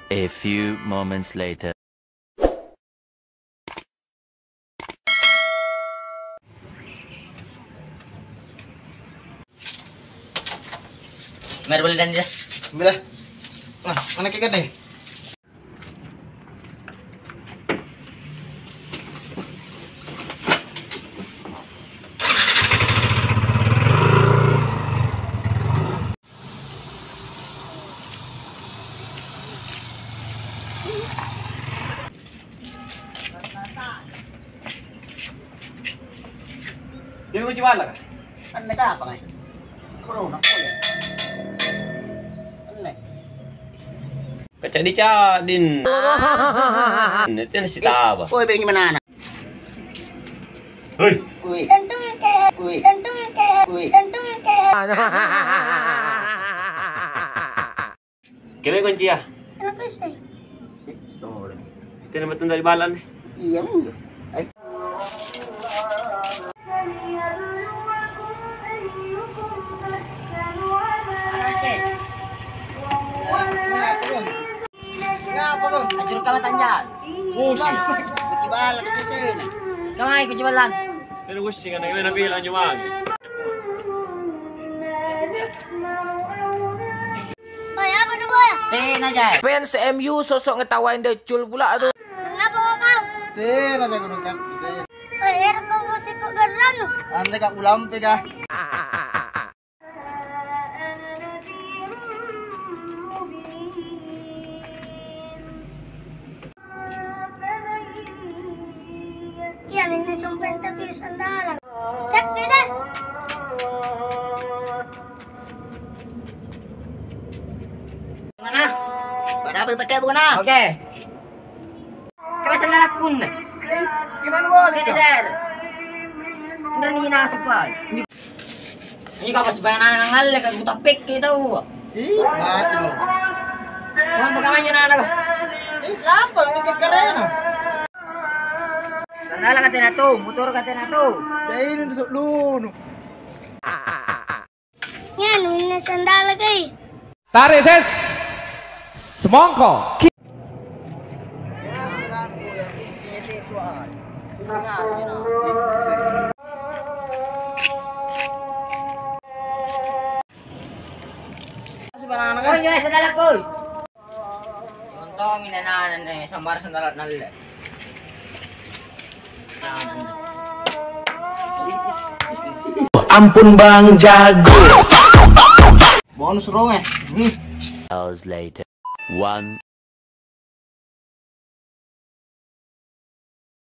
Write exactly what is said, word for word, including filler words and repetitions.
A few moments later. Mari boleh dan ya. Bila. Nah, mana kikat nih? Dia kunci balla ka? Anne kapang, eh? Corona pole. Anne. Kacadi-cadin. Anne tena sitaba. Oi, bengi manana. Hei. Oi. Oi. Oi. Keme kuncia? Anak S D. Eh, tolong. Tena betul dari balan. Iya, minggu. Ai. Ngapa kau? Ajur kau tanjal. Pusing. Kunci bala tu sini. Kamai kunci balan. Tena pusing anak, tena bilang cuma. Oi, apa nu boya? Tena jai. Fans M U sosok ngetawain Decul pula tu. Kenapa kau? Tena jago nongkat. Oi, er kau siko gerranu. Ande kak ulampe kah? Iya, minna sumpah tapi sandala. Cek deh. Mana? Pada apa dipakai, bukan, ah? Oke. Kau sandala kunna. Eh, gimana boleh? Ini, Der. Ini nasib, Pak. Ini kau pas bayar anak ngalle, kan buta pekke tau. Ih, mati mo. Kau bagaimana anak? Ih, lampa, ini kas karena. Sandala katena tu, motor katena tu. Jadi ini untuk lunu. Nganu, ini sandala kai. Tarik ses. Semongko. Sebenarnya kan? Koi, nyoe sandala koi. Untungi nana-nana sambar sandala nalle. Ampun Bang Jago. Bonus rong eh. Hmm. Hours later. One